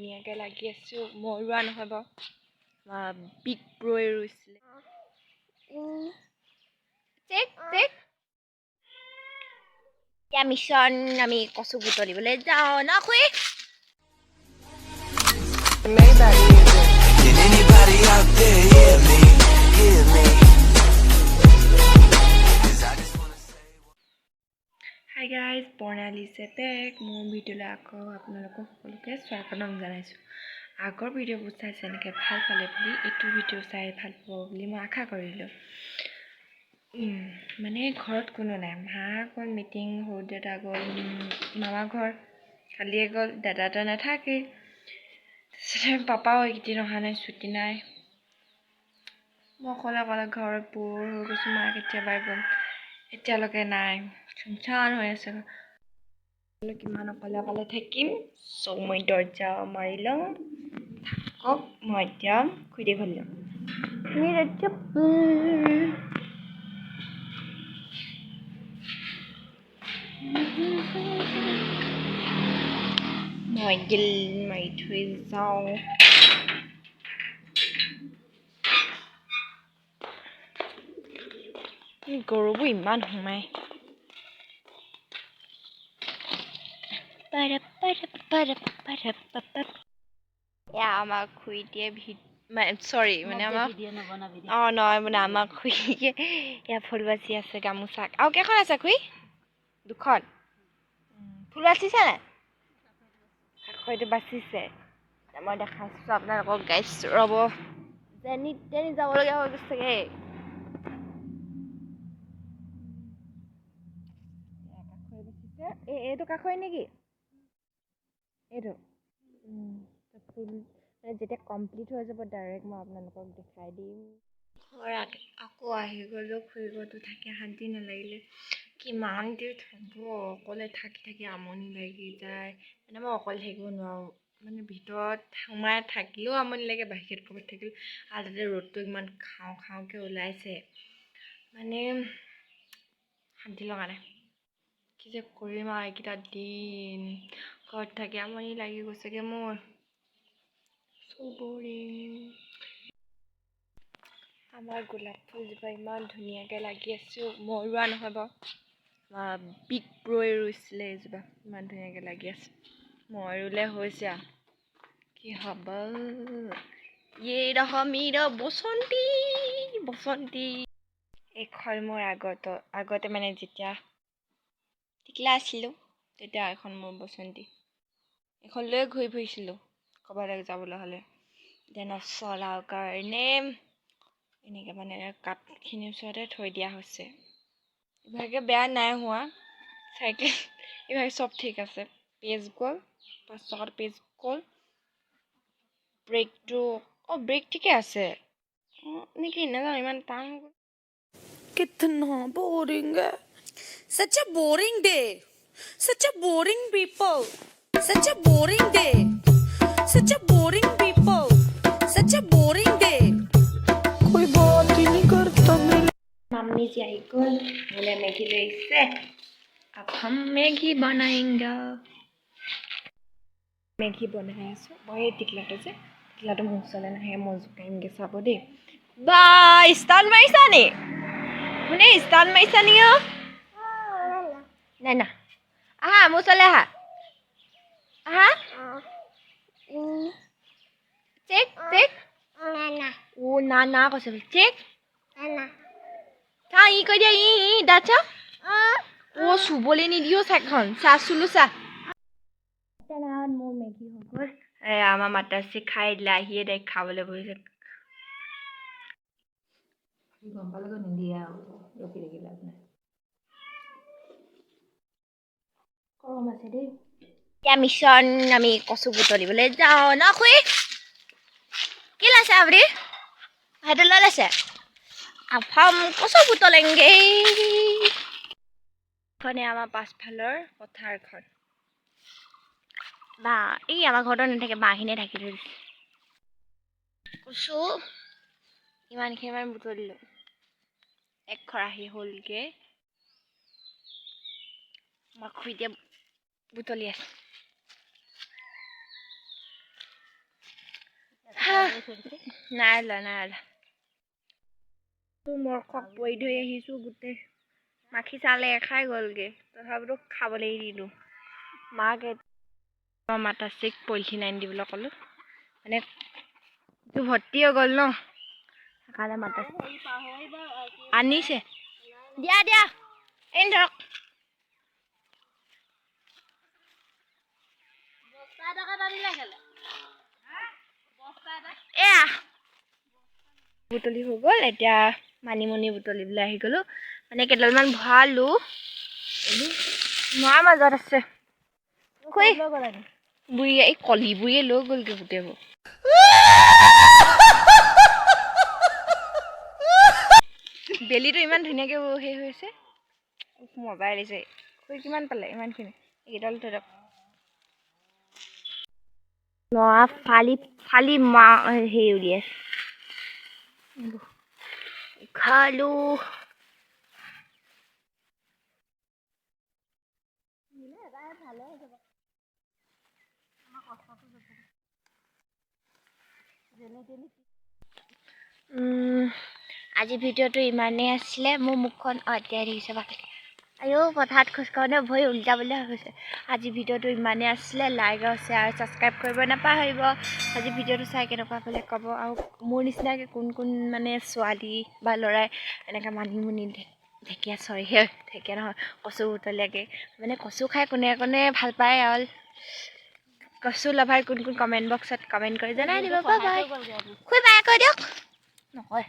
ধুনীয়াকৈ লাগি আছে। মই ৰোৱা নহয় বাৰু, আমাৰ বিগ ব্ৰয়ে ৰুইছিলে। Check check. এতিয়া মিছন, আমি কচু বুটলিবলৈ যাওঁ ন খুৰী? Maybach music. Can anybody out there hear me? Hear me? 'Cause I just wanna say. Hi guys, Barnali back. মোৰ ভিডিঅ'লৈ আকৌ আপোনালোকক সকলোকে স্বাগতম জনাইছোঁ। আগৰ ভিডিঅ'বোৰ চাই যেনেকৈ ভাল পালে বুলি, এইটো ভিডিঅ' চাই ভাল পাব বুলি মই আশা কৰিলোঁ। মানে ঘৰত কোনো নাই। মা গ'ল মিটিং, সৰু দেউতা গ'ল মামা ঘৰ, কালিয়ে গ'ল। দাদাটো নাথাকেই। তাৰপিছতে পাপাও এইকেইদিন অহা নাই, ছুটি নাই। মই অকলে অকলে ঘৰত ব'ৰ হৈ গৈছোঁ। মা কেতিয়াবাই গ'ল, এতিয়ালৈকে নাই। চুনচান হৈ আছে। কিমান অকলে অকলে থাকিম? চ' মই দৰ্জা মাৰি লওঁ। থাকক, মই এতিয়া খুৰীদেউ ঘৰলৈ যাম। मेरा चप्पल। মই গিল মাৰি থৈ যাওঁ। গৰুবোৰ ইমান সোমায়। এয়া আমাৰ খুৰীটিয়ে চৰি, মানে আমাৰ, অঁ নহয়, মানে আমাৰ খুৰীয়ে এয়া ফুল বাচি আছে গামোচা। আৰু কেইখন আছে খুৰী? দুখন ফুল বাচিছে নাই? কাষৰটো বাচিছে। মই দেখাইছোঁ আপোনালোকক গাইছ, ৰ'ব। যেনি তেনি যাবলগীয়া হৈ গৈছেগৈ। কাষৰে বাচিছে। এই এইটো কাষৰে নেকি? এইটো ফুল মানে যেতিয়া কমপ্লিট হৈ যাব, ডাইৰেক্ট মই আপোনালোকক দেখাই দিম। ঘৰ আকৌ আহি গ'লোঁ। খুৰী ঘৰতো থাকি শান্তি নালাগিলে। কিমান দেৰি থাকিব অকলে? থাকি থাকি আমনি লাগি যায়। মানে মই অকলে থাকিব নোৱাৰোঁ। মানে ভিতৰত সোমাই থাকিলেও আমনি লাগে, বাহিৰত ক'ৰবাত থাকিলেও। আৰু তাতে ৰ'দটো ইমান খাওঁ খাওঁকৈ ওলাইছে, মানে শান্তি লগা নাই। কি যে কৰিম আৰু এইকেইটা দিন, ঘৰত থাকি আমনি লাগি গৈছেগৈ মোৰ। চ' বৰিং। আমাৰ গোলাপ ফুলজোপা ইমান ধুনীয়াকৈ লাগি আছে। মই ৰোৱা নহয় বাৰু, আমাৰ বিগ ব্ৰয়ে ৰুইছিলে। এইজোপা ইমান ধুনীয়াকৈ লাগি আছে। মই ৰুলে হৈছে আৰু কি হ'ব। ये रहा मेरा বসন্তী বসন্তী। এইখন মোৰ আগতে, মানে যেতিয়া টিকলা আছিলোঁ, তেতিয়া এখন মোৰ বসন্তী। এইখন লৈ ঘূৰি ফুৰিছিলোঁ ক'ৰবালৈ যাবলৈ হ'লে। এতিয়া নচলাৰ কাৰণে এনেকৈ মানে কাঠখিনিৰ ওচৰতে থৈ দিয়া হৈছে। ইভাগে বেয়া নাই হোৱা চাইকেল, ইভাগে চব ঠিক আছে। পেজ গ'ল, 5 টকাত পেজ গ'ল। ব্ৰেকটো, অঁ, ব্ৰেক ঠিকে আছে নেকি নাজানো, ইমান টান হৈ গ'ল। कितना बोरिंग है। Such a boring day, such a boring people, such a boring day, such a boring people, such a boring day. कोई बात ही नहीं करता मेरे। मम्मी जी আহি গ'ল, মোলৈ মেগী লৈ আহিছে। अब हम মেগী बनाएंगे। মেগী বনাই আছোঁ মই। এই টিকলাটো যে, টিকলাটো মোৰ ওচৰলৈ নাহে। মই জোকাইমগৈ, চাব দেই। বা, ষ্টান মাৰিছা নি? শুনে, ষ্টান মাৰিছা নি? অ' নাই না, আহা, মোৰ ওচৰলৈ আহা, আহা। Check check. অ' না না কৈছে। চেক চা, ই কৈ দিয়া, ই ই দাঁত চা। অ' চুবলৈ নিদিও চাইখন। চা, চুলো চা। মোৰ মেগী হৈ গ'ল। এই আমাৰ মাতাশ্ৰী খাই দিলে, আহিয়ে তাইক খাবলৈ বহিছে। গম পালেগৈ, নিদিয়ে আৰু, ৰখি থাকি লাভ নাই। গৰম আছে দেই। এতিয়া মিছন, আমি কচু বুটলিবলৈ যাওঁ ন খুৰী? কি লৈছে আপুনি? সেইটো লৈ লৈছে। अब हम কচু বুটলেংগে। এইখনে আমাৰ পাছফালৰ পথাৰখন। বা, এই আমাৰ ঘৰতো নাথাকে, বাঁহখিনিয়ে ঢাকি থৈ দিছে। কচু ইমানখিনি মান বুটলিলোঁ, এক খৰাহী হ'লগে। আমাৰ খুৰীয়ে বুটলি আছে। নাই ওলোৱা, নাই ওলোৱা। মৰকক পৰি ধৰি আহিছোঁ, গোটেই মাখি চালে খাই গ'লগৈ, তথাপিতো খাবলৈ দিলোঁ মাক। মাতাশ্ৰীক পলিথিন আনি দিবলৈ ক'লোঁ, মানে এইটো ভৰ্তি হৈ গ'ল ন, সেইকাৰণে মাতাশ্ৰী আনিছে। দিয়া দিয়া, এই ধৰক। এয়া বুটলি হৈ গ'ল। এতিয়া মানিমুনি বুটলিবলৈ আহি গ'লোঁ, মানে কেইডালমান ভৰালোঁ। নৰাৰ মাজত আছে। খুৰী বুঢ়ীয়ে, এই কলি বুঢ়ীয়ে লৈ গ'লগৈ গোটেইবোৰ। বেলিটো ইমান ধুনীয়াকৈ হেৰি হৈ আছে, মজাই লাগিছে। খুৰী কিমান পালে? ইমানখিনি। এইকেইডাল থৈ দিয়ক। নৰা ফালি ফালি মা হেৰি উলিয়াইছে। খালোঁ। আজি ভিডিঅ'টো ইমানেই আছিলে। মোৰ মুখখন, অঁ, এতিয়া দেখিছে ভালকৈ। আইঅ, পথাৰত খোজকাঢ়োতে ভৰি উল্টা হৈ গৈছে। আজি ভিডিঅ'টো ইমানেই আছিলে। লাইক আৰু শ্বেয়াৰ, ছাবস্ক্ৰাইব কৰিব নাপাহৰিব। আজি ভিডিঅ'টো চাই কেনেকুৱা পালে ক'ব আৰু মোৰ নিচিনাকৈ কোন কোন মানে ছোৱালী বা ল'ৰাই এনেকৈ মানিমুনি, ঢেকীয়া, চৰি, ঢেকীয়া নহয়, কচু বুটলিয়াকৈ, মানে কচু খাই কোনে কোনে ভাল পায় আৰু কচু লাভাৰ কোন কোন, কমেণ্ট বক্সত কমেণ্ট কৰি জনাই দিব। Bye bye. খুই বাই কৈ দিয়ক। নকয়।